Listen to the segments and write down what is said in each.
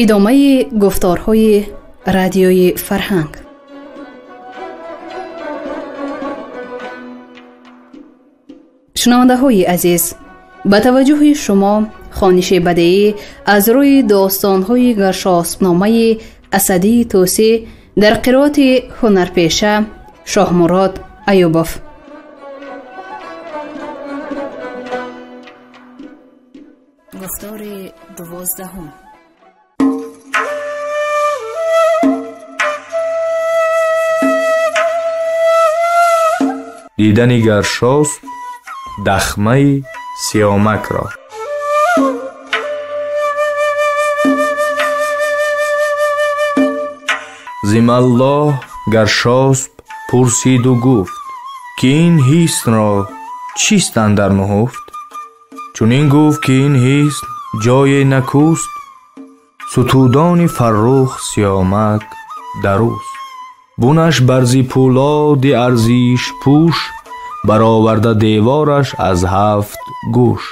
Идомаи гуфторҳои радиои фарҳанг. Шунавандаҳои азиз, ба таваҷҷӯҳи шумо хониши бадеӣ аз рӯи достонҳои Гаршоспномаи Асадии Тӯсӣ дар қироати ҳунарпеша Шоҳмурод Аюбов. Гуфтори 12. Дидани Гаршосп дахмаи Сиёмакро. Зи маллоҳ Гаршосп пурсиду гуфт, ки ин ҳиснро чист андар нуҳуфт? Чунин гуфт, ки ин ҳисн ҷое накӯст, сутудони фаррух Сиёмак дарӯст. Бунаш барзи пӯлоди арзиш пӯш, бароварда девораш аз 7 гӯш.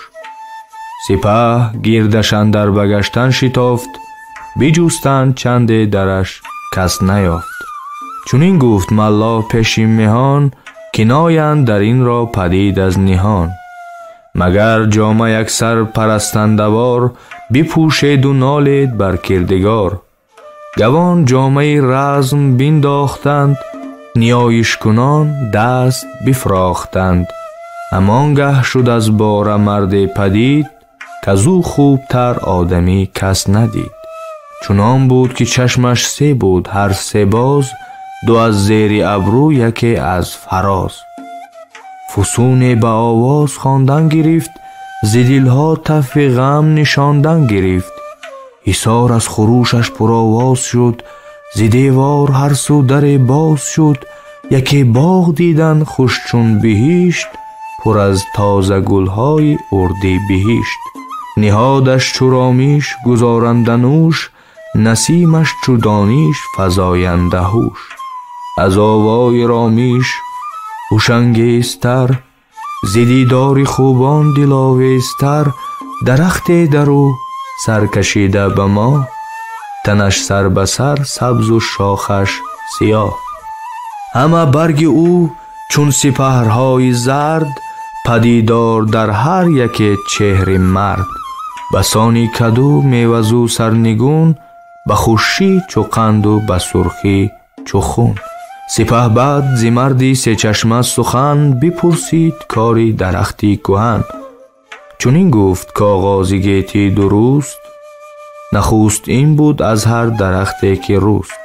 Сипаҳ гирдаш андар ба гаштан шитофт, биҷустанд чанде дараш кас наёфт. Чунин гуфт маллоҳ пеши меҳон, ки ноянд дар ин ро падид аз ниҳон. Магар ҷома яксар парастандавор, бипӯшеду нолед бар кирдигор. Гавон ҷомаи разм биндохтанд, ниёишкунон даст бифрохтанд. Ҳамон гаҳ шуд аз бора марде падид, казу хубтар одамӣ кас надид. Чунон буд, ки чашмаш се буд ҳар се боз, ду аз зери абрӯ, яке аз фароз. Фусуне ба овоз хондан гирифт, зи дилҳо тафи ғам нишондан гирифт. Ҳисор аз хурӯшаш пуровоз шуд, зи девор ҳар су даре боз шуд. Яке боғ дидан хуш чун биҳишт, пур аз тоза гулҳои урди биҳишт. Ниҳодаш чу ромиш гузоранда нӯш, насимаш чу дониш фазоянда ҳуш. Аз овои ромиш ҳушангезтар, зи дидори хубон диловезтар. Дарахте дар ӯ саркашида ба мо, танаш сар ба сар сабзу шохаш сиёҳ. Ҳама барги ӯ чун сипаҳрҳои зард, падидор дар ҳар яке чеҳри мард. Басони каду мевазу сарнигун, ба хушӣ чу қанду ба сурхӣ чу хун. Сипаҳ баъд зи марди сечашма сухан, бипурсид кори дарахти кӯҳан. Чунин гуфт коғози гетӣ дуруст, нахуст ин буд аз ҳар дарахте ки рӯст.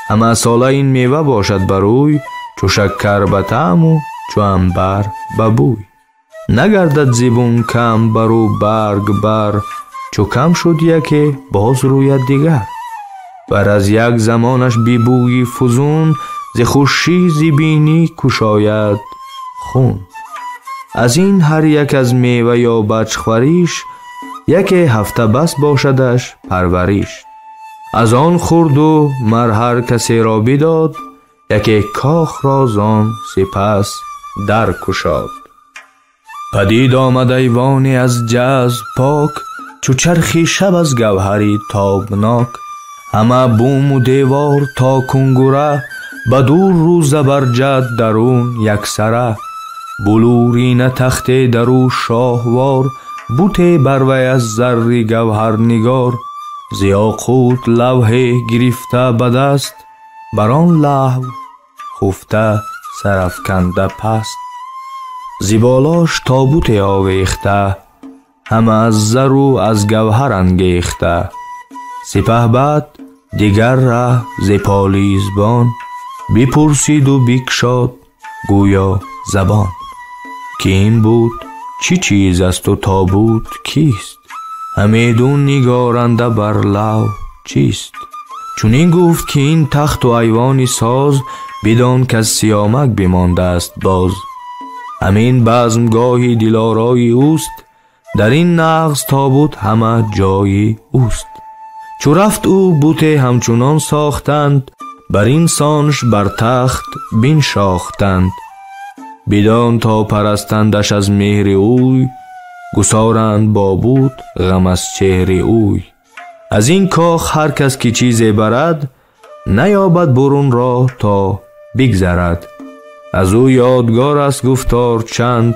Ҳама сола ин мева бошад ба рӯй, чу шаккар ба таъму чу анбар ба бӯй. Нагардад зибун кам бару барг бар, чу кам шуд яке боз рӯяд дигар. Бар аз як замонаш бибӯи фузун, зи хушӣ зи бинӣ кушояд хун. Аз ин ҳар як аз мева ё бачхвариш, яке ҳафта бас бошадаш парвариш. Аз он хурду мар ҳар касеро бидод, яке кохро зон сипас дар кушод. Падид омад айвоне аз ҷазб пок, чу чархи шаб аз гавҳари тобнок. Ҳама буму девор то кунгура, ба дур рӯза барҷад дарун яксара. Булурина тахте дару шоҳвор, буте бар вай аз зарри гавҳарнигор. Зи ёқут лавҳе гирифта ба даст, бар он лаҳв хуфта сарафканда паст. Зи болош тобуте овехта, ҳама аз зару аз гавҳар ангехта. Сипаҳ баъд дигар раҳ зи полизбон, бипурсиду бикшод гӯё забон. Ки ин буд чӣ чиз асту тобут кист? Ҳамедун нигоранда бар лав чист? Чунин гуфт, ки ин тахту айвони соз, бидон каз Сиёмак бимондааст боз. Ҳамин базмгоҳи дилорои ӯст, дар ин нағз тобут ҳама ҷои ӯст. Чу рафт ӯ буте ҳамчунон сохтанд, Бар ин сонш бар тахт биншохтанд. Бидон то парастандаш аз меҳри ӯй, гусоранд бо буд ғам аз чеҳри ӯй. Аз ин кох ҳар кас ки чизе барад, наёбад бурун роҳ то бигзарад. Аз ӯ ёдгор аст гуфтор чанд,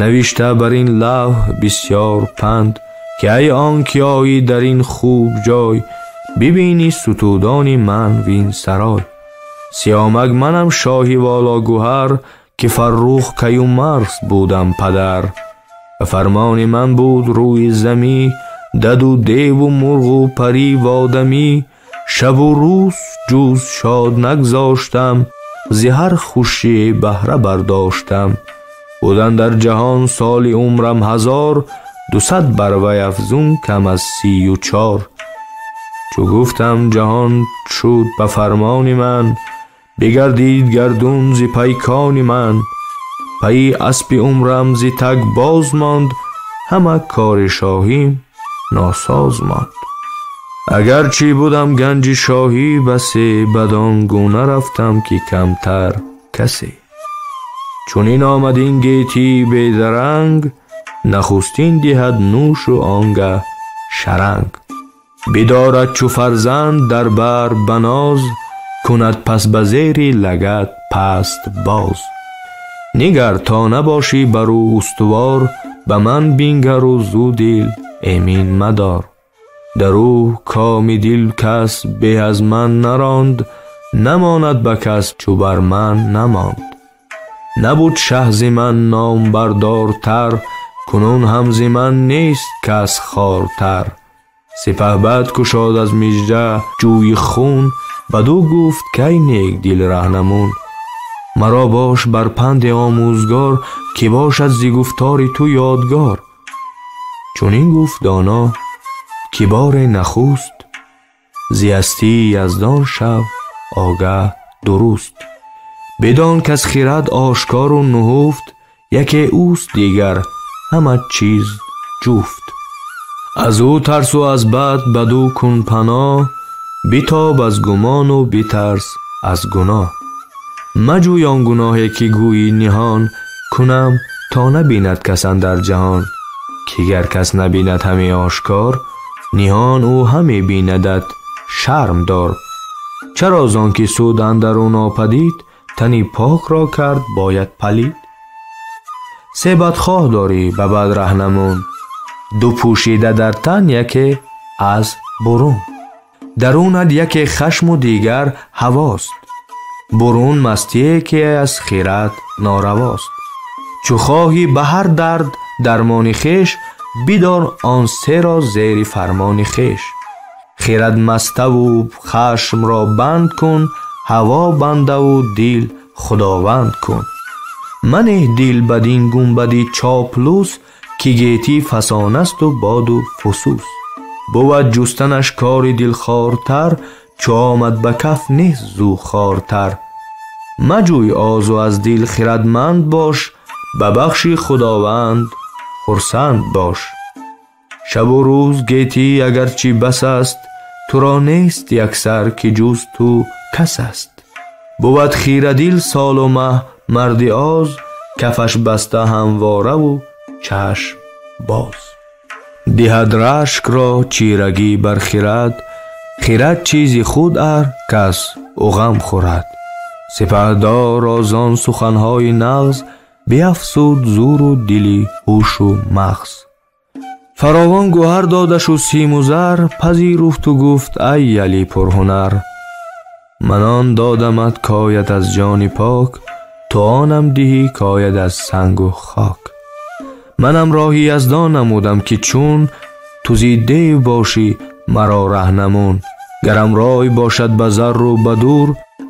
навишта бар ин лавҳ бисёр панд, ки ай он ки оӣ дар ин хуб ҷой, бибинӣ сутудони ман вин сарой. Сиёмак манам шоҳи вологӯҳар, ки Фаррух Каюмарс будам падар. Ба фармони ман буд рӯи замӣ, даду деву мурғу парӣ водамӣ. Шабу рӯз ҷуз шод нагзоштам, зи ҳар хушие баҳра бардоштам. Будан дар ҷаҳон соли умрам 1000, 200 бар вай афзун кам аз 34. Чу гуфтам ҷаҳон шуд ба фармони ман, бигардид гардун зи пайкони ман. Пайи аспи умрам зи таг боз монд, ҳама кори шоҳим носоз монд. Агарчи будам ганҷи шоҳӣ басе, бадон гуна рафтам ки камтар касе. Чунин омад ин гетӣ бедаранг, нахустин диҳад нӯшу онгаҳ шаранг. Бидорад чу фарзанд дар бар ба ноз, кунад пас ба зери лагат паст боз. Нигар то набошӣ бар ӯ устувор, ба ман бингару зу дил эмин мадор. Дар ӯ коми дил кас бе аз ман наронд, намонад ба кас чу бар ман намонд. Набуд шаҳ зи ман номбардортар, кунун ҳам зи ман нест кас хортар. Сипаҳбад кушод аз мижда ҷӯи хун, бадӯ гуфт кай нек дил раҳнамун. Маро бош бар панди омӯзгор, ки бошад зи гуфтори ту ёдгор. Чунин гуфт доно ки боре нахуст, зи ҳастии яздон шав огаҳ дуруст. Бидон кас хирад ошкору нуҳуфт, яке ӯст дигар ҳама чиз ҷуфт. Аз ӯ тарсу аз бад бадӯ кун паноҳ, битоб аз гумону битарс аз гуноҳ. Маҷӯй он гуноҳе ки гӯйӣ ниҳон, кунам то набинад кас андар ҷаҳон. Ки гар кас набинад ҳаме ошкор, ниҳон ӯ ҳаме бинадат шарм дор. Чаро зон ки суд андар ӯ нопадид, тани покро кард бояд палид? Се бадхоҳ дорӣ ба бад раҳнамун, ду пӯшида дар тан яке аз бурун. Дарунат яке хашму дигар ҳавост, бурун мастие ки аз хирад норавост. Чу хоҳӣ ба ҳар дард дармони хеш, бидор он серо зери фармони хеш. Хирад маставу хашмро банд кун, ҳаво бандаву дил худованд кун. Манеҳ дил бадин гунбади чоплус, ки гетӣ фасонасту боду фусус. Бувад ҷустанаш кори дилхортар, чу омад ба каф нест зу хортар. Маҷӯй озу аз дил хирадманд бош, ба бахши худованд хурсанд бош. Шабу рӯз гетӣ агарчи бас аст, туро нест яксар ки ҷуз ту кас аст. Бувад хирадил солу маҳ марди оз, кафаш баста ҳамвораву чашм боз. Диҳад рашкро чирагӣ бар хирад, хирад чизи худ ар кас ӯ ғам хӯрад. Сипаҳдор озон суханҳои нағз, биафзуд зуру дили ҳушу мағз. Фаровон гӯҳар додашу симу зар, пазируфту гуфт ай яли пурҳунар. Ман он додамат кояд аз ҷони пок, ту онам диҳӣ кояд аз сангу хок. Манам роҳи яздон намудам ки чун ту зи дев бошӣ маро раҳнамун. Гарам рой бошад ба зарру ба дур,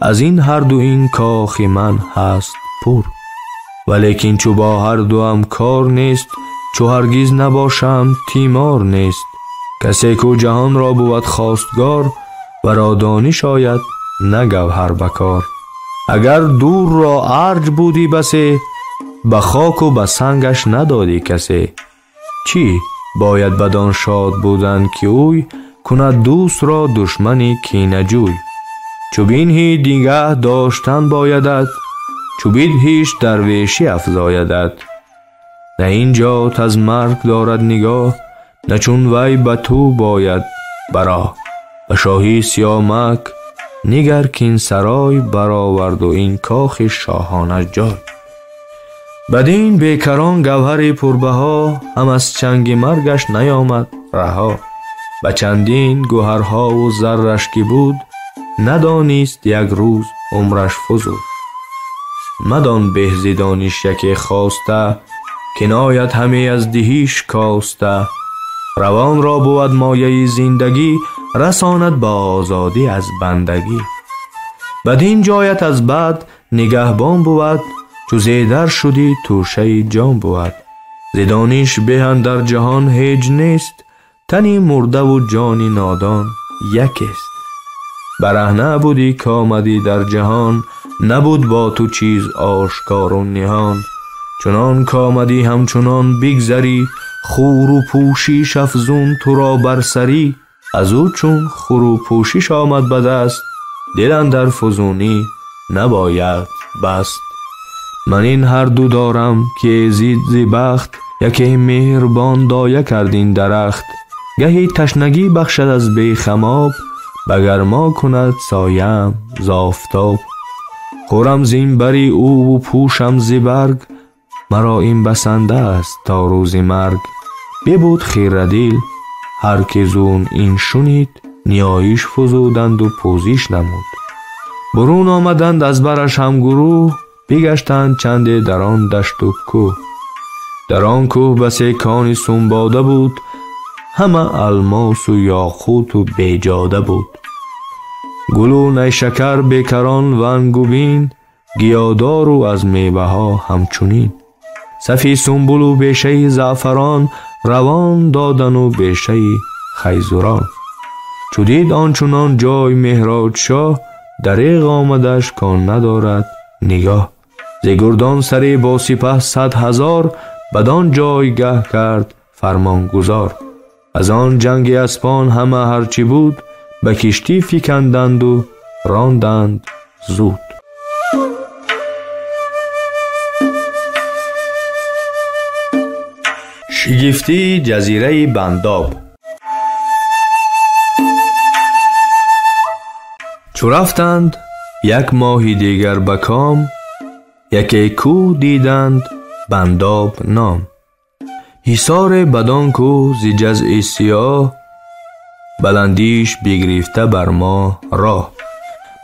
аз ин ҳарду ин кохи ман ҳаст пур. Валекин чу бо ҳардуам кор нест, чу ҳаргиз набошам тимор нест. Касе ку ҷаҳонро бувад хостгор, варо дониш ояд на гавҳар ба кор. Агар дурро арҷ будӣ басе, ба хоку ба сангаш надодӣ касе. Чӣ бояд бадон шод будан ки ӯй кунад дӯстро душмани кинаҷӯй. Чу бинҳӣ нигаҳ доштан боядат, чу бидҳиш дарвешӣ афзоядат. На ин ҷот аз марг дорад нигоҳ, на чун вай ба ту бояд бароҳ. Ба шоҳӣ Сиёмак нигар кин сарой бароварду ин кохи шоҳона ҷой. Бадин бекарон гавҳари пурбаҳо, ҳам аз чанги маргаш наёмад раҳо. Ба чандин гӯҳарҳову зарраш ки буд, надонист як рӯз умраш фузуд. Мадон беҳ зи дониш яке хоста, ки нояд ҳаме аз диҳиш коста. Равонро бувад мояи зиндагӣ, расонад ба озодӣ аз бандагӣ. Бадин ҷоят аз бад нигаҳбон бувад, чу зедар шудӣ тӯшаи ҷон бувад. Зи дониш беҳ андар ҷаҳон ҳеҷ нест, тани мурдаву ҷони нодон якест. Бараҳна будӣ комадӣ дар ҷаҳон, набуд бо ту чиз ошкору ниҳон. Чунон комадӣ ҳамчунон бигзарӣ, хуру пӯшиш афзун туро бар сарӣ. Аз ӯ чун хуру пӯшиш омад ба даст, дил андар фузунӣ набояд баст. Ман ин ҳар ду дорам ки эзид зи бахт, яке меҳрбон доя кард ин дарахт. Гаҳи ташнагӣ бахшад аз бехамоб, ба гармо кунад сояам з офтоб. Хӯрам зин бари ӯву пӯшам зи барг, маро ин басанда аст то рӯзи марг. Бибуд хирадил ҳар ки зун ин шунид, ниёиш фузуданду пӯзиш намуд. Бурун омаданд аз бараш ҳамгурӯҳ, бигаштанд чанде дар он дашту кӯҳ. Дар он кӯҳ басе кони сумбода буд, ҳама алмосу ёқуту беҷода буд. Гулу найшакар бекарон вангубин, гиёдору аз меваҳо ҳамчунин. Сафи сумбулу бешаи заъфарон, равон додану бешаи хайзурон. Чу дид ончунон ҷой Меҳроҷшоҳ, дареғ омадаш кон надорад нигоҳ. Зи гурдон саре бо сипаҳ 100,000, бадон ҷойгаҳ кард фармонгузор. Аз он ҷанги аспон ҳама ҳарчи буд, ба киштӣ фиканданду ронданд зуд. Шигифтии ҷазираи Бандоб. Чу рафтанд як моҳи дигар ба ком, яке кӯҳ диданд Бандоб ном. Ҳисоре бадон кӯҳ зи ҷазъи сиёҳ, баландиш бигирифта бар мо роҳ.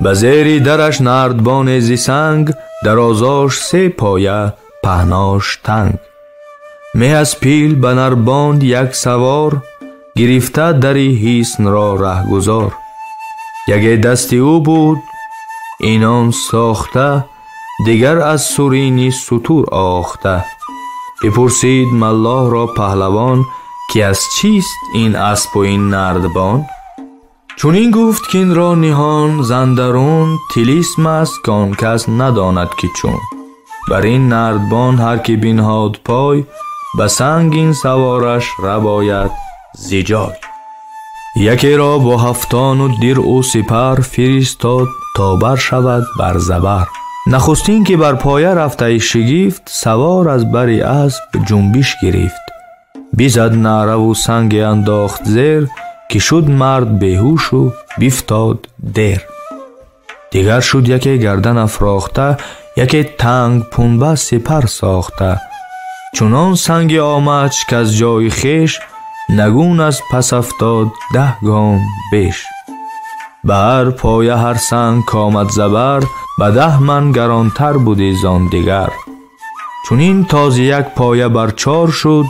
Ба зери дараш нардбоне зи санг, дарозош 3 поя паҳнош танг. Меҳ аз пил ба нарбонд як савор, гирифта дари ҳиснро раҳгузор. Яке дасти ӯ буд инон сохта, дигар аз сурини сутур охта. Бипурсид маллоҳро паҳлавон, ки аз чист ин аспу ин нардбон? Чунин гуфт кин ро ниҳон зандарун, тилисм аст кон кас надонад ки чун. Бар ин нардбон ҳар ки бинҳод пой, ба санг ин савораш рабояд зи ҷой. Якеро бо ҳафтону диръу сипар фиристод то бар шавад бар забар. Нахустин ки бар поя рафтаи шигифт, савор аз бари асп ҷунбиш гирифт. Бизад наъраву санге андохт зер, ки шуд мард беҳушу бифтод дер. Дигар шуд яке гардан афрохта, яке танг пунба сипар сохта. Чунон санге омадш к аз ҷои хеш, нагун аз пас афтод 10 гом беш. Ба ҳар поя ҳар санг комад забар, ба 10 ман гаронтар буди зон дигар. Чунин този як поя бар 4 шуд,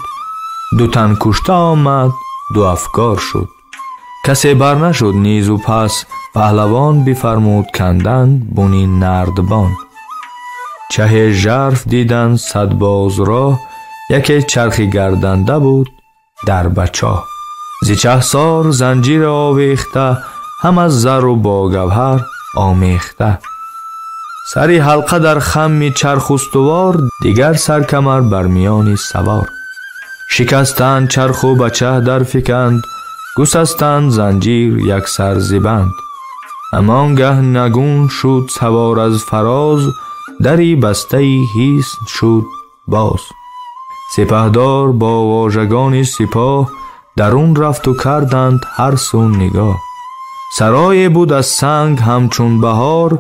ду тан кушта омад, ду афгор шуд. Касе бар нашуд низу пас, паҳлавон бифармуд кандан буни нардбон. Чаҳе жарф дидан 100 боз роҳ, яке чархи гарданда буд дар бачоҳ. Зи чаҳсор занҷир овехта, ҳам аз зару бо гавҳар омехта. Сари ҳалқа дар хамми чарх устувор, дигар саркамар бар миёни савор. Шикастанд чарху ба чаҳ дар фиканд, гусастанд занҷир яксар зибанд. Ҳамонгаҳ нагун шуд савор аз фароз, дари бастаи ҳисн шуд боз. Сипаҳдор бо вожагони сипоҳ дарун рафту карданд ҳар су нигоҳ. Сарое буд аз санг ҳамчун баҳор,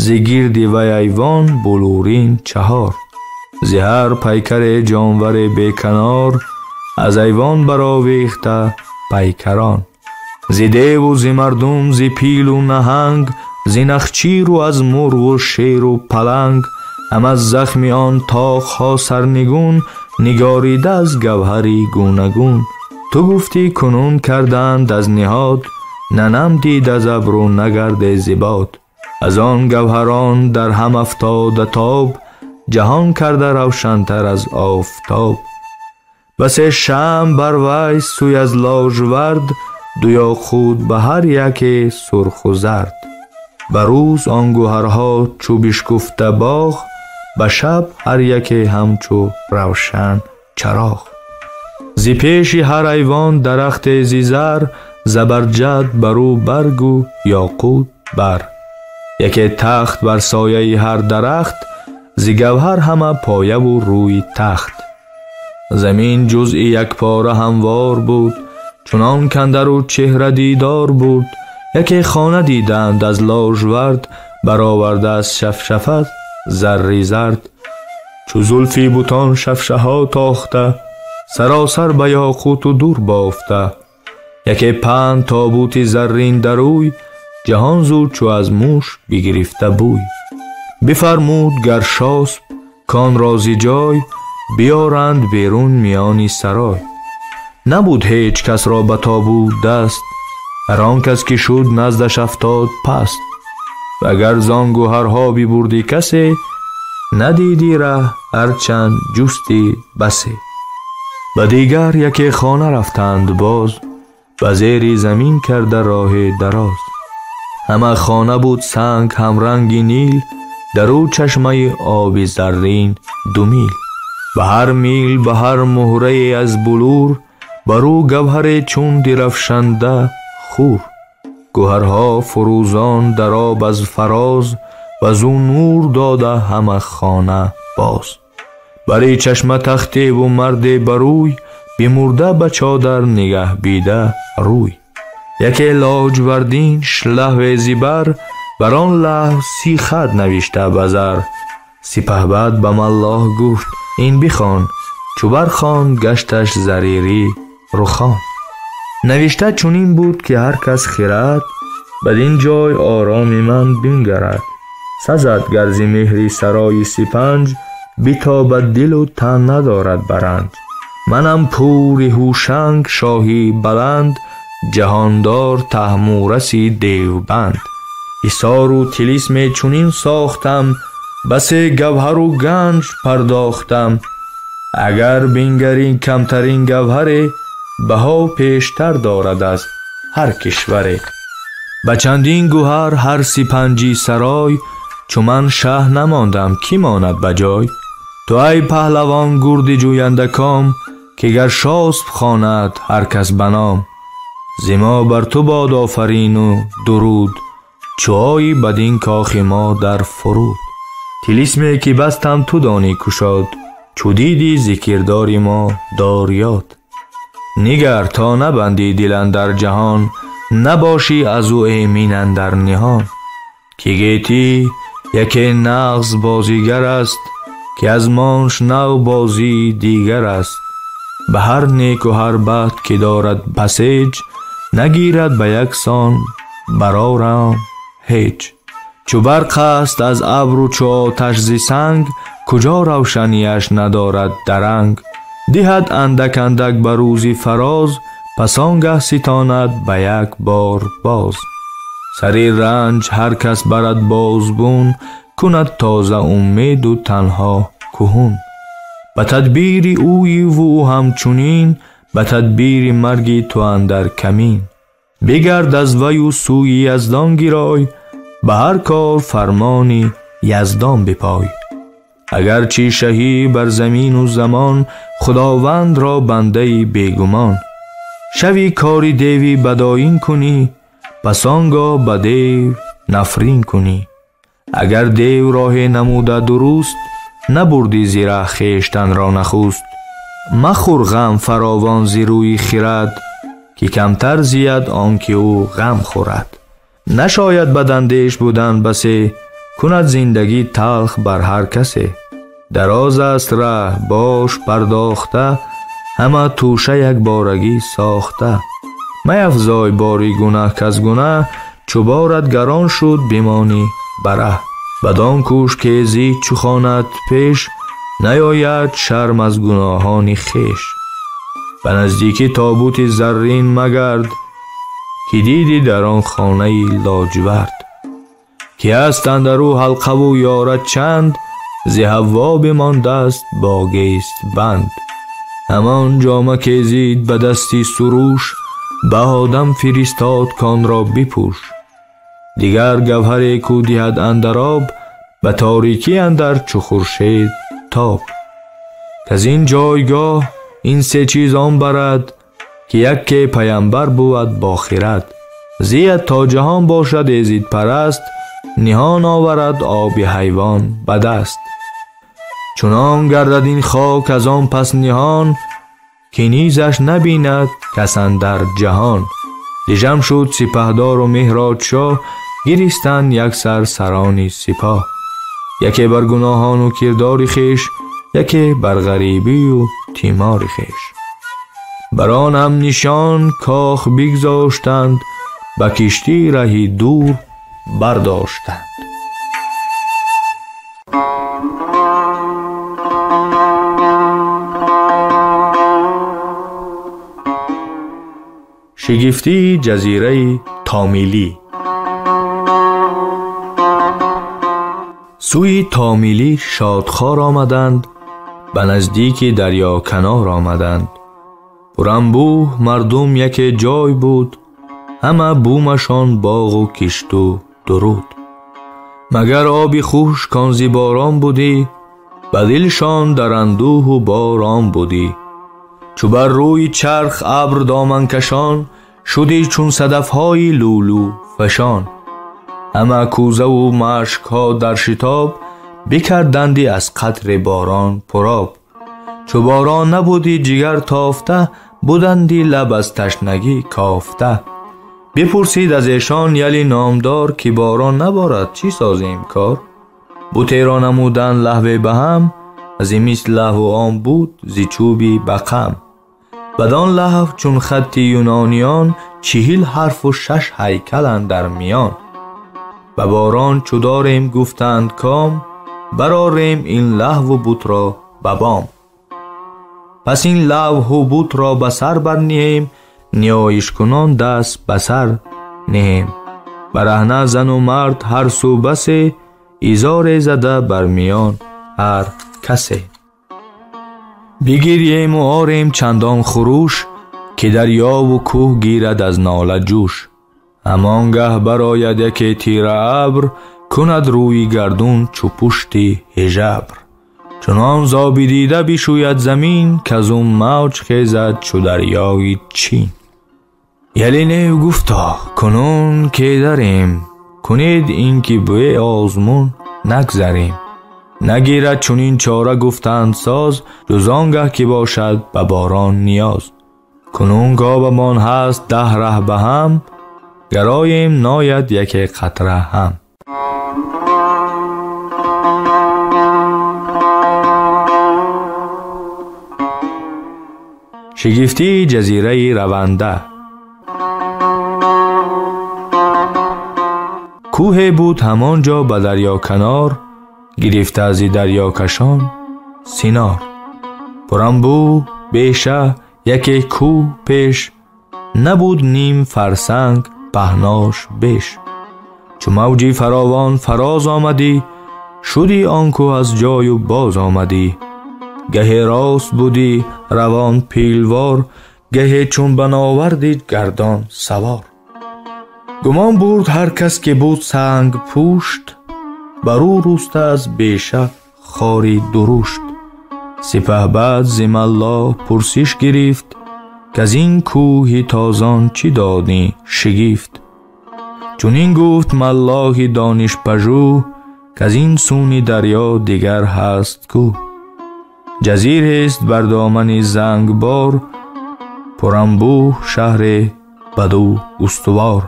зи гирди вай айвон булурин чаҳор. Зи ҳар пайкаре ҷонваре беканор, аз айвон баровехта пайкарон. Зи деву зи мардум, зи пилу наҳанг, зи нахчиру аз мурғу шеру паланг, ҳам аз захми он тоқҳо сарнигун, нигорида аз гавҳари гунагун. Ту гуфтӣ кунун карданд аз ниҳод, нанам дид аз абру нагарде зибод. Аз он гавҳарон дар ҳам афтода тоб, ҷаҳон карда равшантар аз офтоб. Басе шамъ бар вай сӯй аз лоҷвард, ду ёқут ба ҳар яке сурху зард. Ба рӯз он гӯҳарҳо чӯ бишкуфта боғ, ба шаб ҳар яке ҳамчу равшан чароғ. Зи пеши ҳар айвон дарахте зи зар, забарҷад бар ӯ баргу ёқут бар. Яке тахт бар сояи ҳар дарахт, зи гавҳар ҳама появу рӯи тахт. Замин ҷузъи якпора ҳамвор буд, чунон кандару чеҳра дидор буд. Яке хона диданд аз лоҷвард, бароварда аз шафшафат зарри зард. Чу зулфи бутон шафшаҳо тохта, саросар ба ёқуту дур бофта. Яке панд тобути заррин дарӯй, ҷаҳон зуд чу аз муш бигирифта бӯй. Бифармуд Гаршосп кон рози ҷой, биёранд берун миёни сарой. Набуд ҳеҷ касро ба тобут даст, ҳар он кас ки шуд наздаш афтод паст. Вагар зон гӯҳарҳо бибурдӣ касе, надидӣ раҳ ҳарчанд ҷусти басе. Ба дигар яке хона рафтанд боз, ба зери замин карда роҳи дароз. Ҳама хона буд санг ҳамранги нил, дар ӯ чашмаи оби заррин ду мил. Ба ҳар мил ба ҳар муҳрае аз булур, бар ӯ гавҳаре чун дирафшанда хур. Гӯҳарҳо фурӯзон дар об аз фароз, ваз ӯ нур дода ҳама хона боз. Бари чашма тахтеву марде барӯй, бимурда ба чодар нигаҳ бида рӯй. Яке лоҷвардин лаҳве зибар, бар он лаҳв 30 хат навишта ба зар. Сипаҳбад ба маллоҳ гуфт ин бихон, чу бархонд гашташ зарири рухон. Навишта чунин буд ки ҳар кас хирад, бадин ҷой ороми ман бингарад. Сазад гар зи меҳри сарои сипанҷ, битобад дилу тан надорад баранҷ. Манам пури ҳушанг шоҳи баланд, ҷаҳондор таҳмураси девбанд. Ҳисору тилисме чунин сохтам, басе гавҳару ганҷ пардохтам. Агар бингарӣ камтарин гавҳаре, баҳо пештар дорад аз ҳар кишваре. Ба чандин гӯҳар ҳар сипанҷи сарой, чу ман шаҳ намондам кӣ монад ба ҷой? Ту ай паҳлавон гурди ҷӯяндаком, ки Гаршосп хонад ҳар кас ба ном. Зи мо бар ту бод офарину дуруд, чу оӣ бадин кохи мо дар фуруд. Тилисме ки бастам ту донӣ кушод, чу дидӣ зикрдори мо дор ёд. Нигар то набандӣ дил андар ҷаҳон, набошӣ аз ӯ эмин андар ниҳон. Ки гетӣ яке нағз бозигар аст, ки аз монш нав бозии дигар аст. Ба ҳар неку ҳар бад ки дорад пасеҷ, нагирад ба як сон барорам ҳеҷ. Чу барқ аст аз абру чу оташ зи санг, куҷо равшанияш надорад даранг. Диҳад андак андак ба рӯзи фароз, пас он гаҳ ситонад ба як бор боз. Сари ранҷ ҳар кас барад бозбун, кунад тоза умеду танҳо куҳун. Ба тадбири ӯиву ӯ ҳамчунин, ба тадбири марги ту андар камин. Бигард аз ваю сӯи яздон гирой, ба ҳар кор фармони яздон бипой. Агарчи шаҳӣ бар замину замон, худовандро бандаи бегумон. Шави кори деви бадоин кунӣ, пас он гоҳ ба дев нафрин кунӣ. Агар дев роҳе намуда дуруст, набурдӣ зира хештанро нахуст. Махӯр ғам фаровон зи рӯи хирад, ки камтар зияд он ки ӯ ғам хӯрад. Нашояд бадандеш будан басе, кунад зиндагӣ талх бар ҳар касе. Дароз аст раҳ, бош пардохта, ҳама тӯша якборагӣ сохта. Маяфзой бори гунаҳ каз гунаҳ, чу борат гарон шуд бимонӣ бараҳ. Бадон кӯш ки зӣ чу хонад пеш, наёяд шарм аз гуноҳони хеш. Ба наздикӣ тобути заррин магард, ки дидӣ дар он хонаи лоҷвард. Ки аст андар ӯ ҳалқаву ёра чанд, зи ҳавво бимондааст бо гист банд. Ҳамон ҷома ки зид ба дасти суруш, ба одам фиристод конро бипӯш. Дигар гавҳаре ку диҳад андар об, ба торикӣ андар чу хуршед тоб. Каз ин ҷойгоҳ ин се чиз он барад, ки яке паямбар бувад бо хирад. Зият то ҷаҳон бошад эзидпараст, ниҳон оварад оби ҳайвон ба даст. Чунон гардад ин хок аз он пас ниҳон, ки низаш набинад кас андар ҷаҳон. Дижам шуд сипаҳдору меҳродшоҳ, гиристанд яксар сарони сипоҳ. Яке бар гуноҳону кирдори хеш, яке бар ғарибию тимори хеш. Бар он ҳам нишон кох бигзоштанд, ба киштӣ раҳи дур бардоштанд. Шигифтии ҷазираи Томилӣ. Сӯи Томилӣ шодхор омаданд, ба наздики дарёканор омаданд. Пуранбӯҳ мардум яке ҷой буд, ҳама бумашон боғу кишту дуруд. Магар оби хушк он зи борон будӣ, ба дилшон дар андӯҳу борон будӣ. Чу бар рӯи чарх абр доманкашон, шудӣ чун садафҳои лӯлӯ фашон. Ҳама кӯзаву машкҳо дар шитоб, бикарданди аз қатри борон пуроб. Чу борон набудӣ ҷигар тофта, буданди лаб аз ташнагӣ кофта. Бипурсид аз эшон яли номдор, ки борон наборад чӣ созем кор? Бутеро намуданд лаҳве ба ҳам, зи мисл лаҳву он буд зи чӯби бақам. Бадон лаҳв чун хатти юнониён, 40 ҳарфу 6 ҳайкал андар миён. Ба борон чу дорем гуфтанд ком, барорем ин лаҳву бутро ба бом. Пас ин лавҳу бутро ба сар барниҳем, ниёишкунон даст ба сар ниҳем. Бараҳна зану мард ҳар сӯ басе, изоре зада бар миён ҳар касе. Бигирьему орем чандон хуруш, ки дарёву кӯҳ гирад аз нола ҷӯш. Ҳамон гаҳ барояд яке тира абр, кунад рӯи гардун чу пушти ҳижабр. Чунон зоби дида бишӯяд замин, каз ӯ мавҷ хезад чу дарёи Чин. Ялинев гуфто кунун ке дарем, кунед ин ки бе озмун нагзарем. Нагирад чунин чора гуфтанд соз, ҷуз он гаҳ ки бошад ба борон ниёз. Кунун гобамон ҳаст 10 раҳ ба ҳам, гароем нояд яке қатра ҳам. Шигифтии ҷазираи Раванда. Кӯҳе буд ҳамон ҷо ба дарёканор, гирифта аз дарёкашон синор. Пуранбӯ беша яке кӯҳ пеш, набуд ним фарсанг паҳнош беш. Чу мавҷи фаровон фароз омадӣ, шудӣ он кӯҳ аз ҷою боз омадӣ. Гаҳе рост будӣ равон пилвор, гаҳе чун ба новарди гардон савор. Гумон бурд ҳар кас ки буд санг пӯшт, бар ӯ руста аз беша хори дурушт. Сипаҳбад зи маллоҳ пурсиш гирифт, каз ин кӯҳи тозон чӣ додӣ шигифт. Чунин гуфт маллоҳи донишпажӯҳ, к-аз ин суни дарё дигар ҳаст кӯ. Ҷазирест бар домани зангбор, пуранбӯҳ шаҳре баду устувор.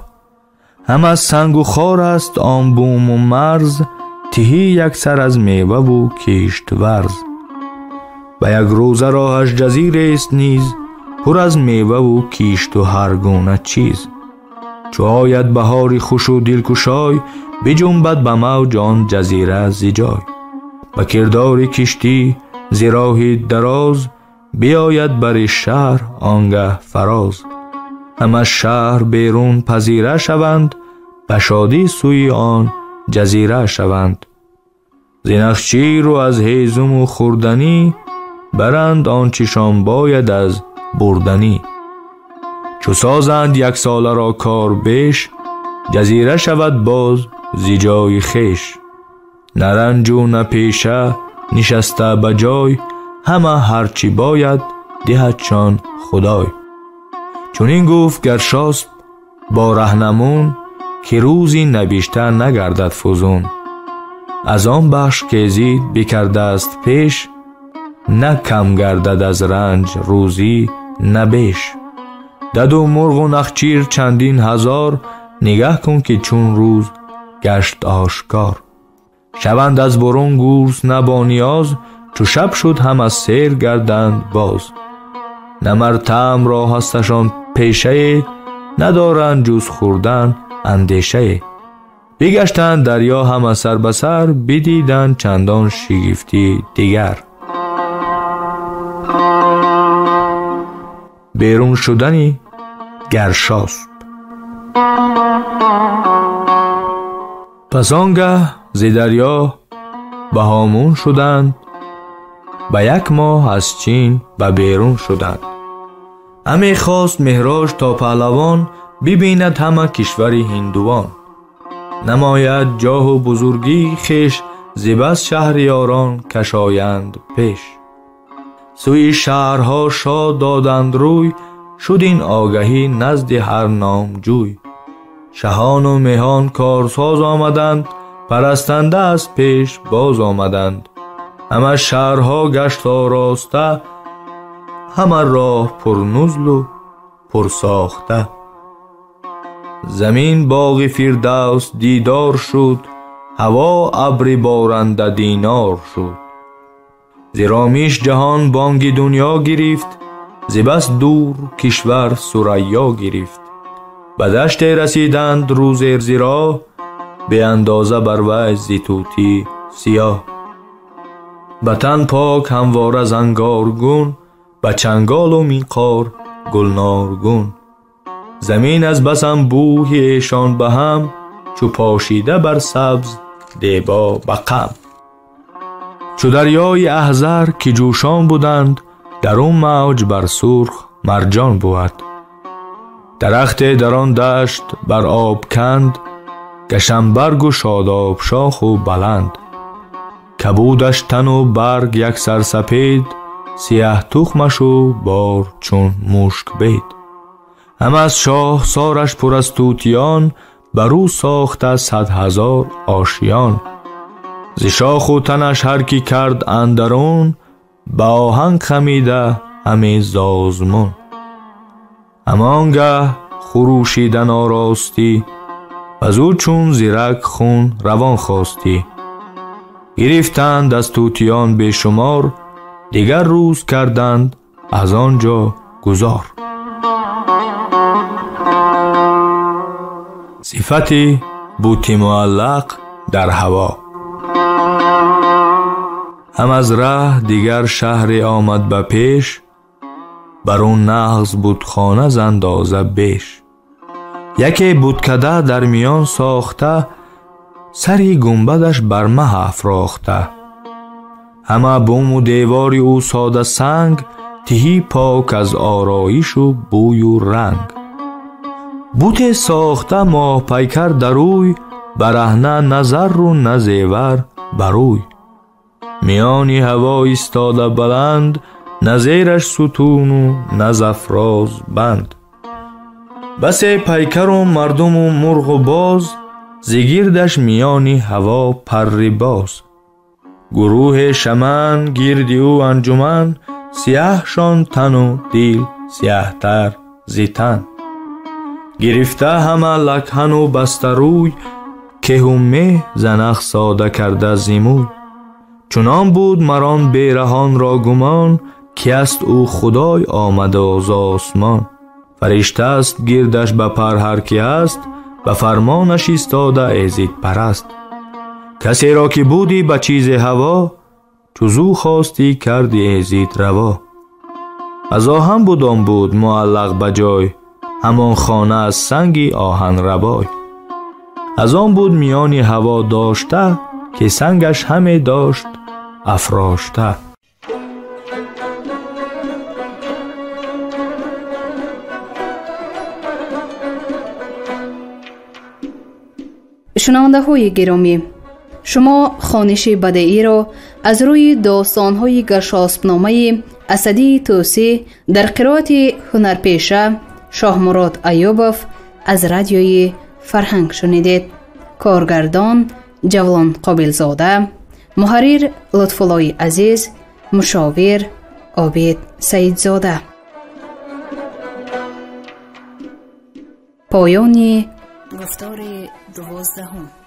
Ҳам аз сангу хор аст он буму марз, тиҳӣ яксар аз меваву киштварз. Ба як рӯза роҳаш ҷазирест низ, пур аз меваву кишту ҳар гуна чиз. Чу ояд баҳори хушу дилкушой, биҷунбад ба мавҷ он ҷазира зи ҷой. Ба кирдори киштӣ зи роҳи дароз, биояд бари шаҳр он гаҳ фароз. Ҳама шаҳр берун пазира шаванд, ба шодӣ сӯи он ҷазира шаванд. Зи нахчиру аз ҳезуму хӯрданӣ, баранд он чишон бояд аз бурданӣ. Чу созанд яксоларо кор беш, ҷазира шавад боз зи ҷои хеш. На ранҷу на пеша нишаста ба ҷой, ҳама ҳарчи бояд диҳадшон худой. Чунин гуфт Гаршосп бо раҳнамун, ки рӯзи набишта нагардад фузун. Аз он бахш кезид бикардааст пеш, на кам гардад аз ранҷ рӯзӣ на беш. Даду мурғу нахчир чандин ҳазор, нигаҳ кун ки чун рӯз гашт ошкор. Шаванд аз бурун гурусна бо ниёз, чу шаб шуд ҳама сер гарданд боз. На мар таъмро ҳасташон пешае, надоранд ҷуз хӯрдан андешае. Бигаштанд дарё ҳама сар ба сар, бидиданд чандон шигифтӣ дигар. Берун шудани Гаршосп. Пас он гаҳ зи дарё ба ҳомун шуданд, ба як моҳ аз Чин ба берун шуданд. Ҳаме хост Меҳрош то паҳлавон, бибинад ҳама кишвари ҳиндувон. Намояд ҷоҳу бузургии хеш, зи бас шаҳриёрон кашоянд пеш. Сӯи шаҳрҳо шод доданд рӯй, шуд ин огаҳӣ назди ҳар номҷӯй. Шаҳону меҳон корсоз омаданд, парастанда аз пеш боз омаданд. Ҳама шаҳрҳо гашт ороста, ҳама роҳ пурнузлу пурсохта. Замин боғи фирдавс дидор шуд, ҳаво абри боранда динор шуд. Зи ромиш ҷаҳон бонги дунё гирифт, зи бас дур кишвар сурайё гирифт. Ба даште расиданд рӯзе зи роҳ, беандоза бар вай зи тӯтӣ сиёҳ. Ба тан пок ҳамвора зангоргун, ба чанголу минқор гулноргун. Замин аз бас анбӯҳи эшон ба ҳам, чу пошида бар сабз дебо ба қам. Чу дарёи аҳзар ки ҷӯшон буданд, дар он мавҷ бар сурх марҷон буд. Дарахте дар он дашт бар об канд, гашанбаргу шодоб шоху баланд. Кабудаш тану барг яксар сапед, сиёҳ тухмашу бор чун мушкбед. Ҳам аз шоҳсораш пур аз тӯтиён, бар ӯ сохта 100 ҳазор ошиён. Зи шоху танаш ҳар ки кард андарун, ба оҳанг хамида ҳаме зозмун. Ҳамон гаҳ хурӯшидан оростӣ, аз ӯ чун зирак хун равон хостӣ. Гирифтанд аз тӯтиён бешумор, дигар рӯз карданд аз он ҷо гузор. Сифати бути муаллақ дар ҳаво. Ҳам аз раҳ дигар шаҳре омад ба пеш, бар он нағз будхона зандоза беш. Яке будкада дар миён сохта, сари гунбадаш бар маҳ афрохта. Ҳама буму девори ӯ сода санг, тиҳӣ пок аз ороишу бӯю ранг. Буте сохта моҳпайкар дар ӯй, бараҳна на зарру на зевар бар ӯй. Миёни ҳаво истода баланд, на зераш сутуну на зафроз банд. Басе пайкару мардуму мурғу боз, зигирдаш миёни ҳаво парри боз. Гурӯҳе шаман гирди ӯ анҷуман, сиёҳшон тану дил сиёҳтар зи тан. Гирифта ҳама лакҳану баста рӯй, кеҳу меҳ занах сода карда зимӯй. Чунон буд марон бераҳонро гумон, ки аст ӯ худой омада з осмон. Фариштааст гирдаш ба пар ҳар ки аст, ба фармонаш истода эзидпараст. Касеро ки будӣ ба чизе ҳаво, чузӯ хостӣ карди эзид раво. Аз оҳан буд он буд муаллақ ба ҷой, ҳамон хона аз санги оҳанрабой. Аз он буд миёни ҳаво дошта, ки сангаш ҳаме дошт афрошта. Шунавандаҳои гиромӣ, шумо хониши бадеиро аз рӯи достонҳои Гаршоспномаи Асадии Тӯсӣ дар қироати ҳунарпеша Шоҳмурод Аюбов аз радиои Фарҳанг шунидед. Коргардон Ҷавлон Қобилзода, муҳаррир Лутфуллои Азиз, мушовир Обид Саидзода. Поёни гуфтори 12.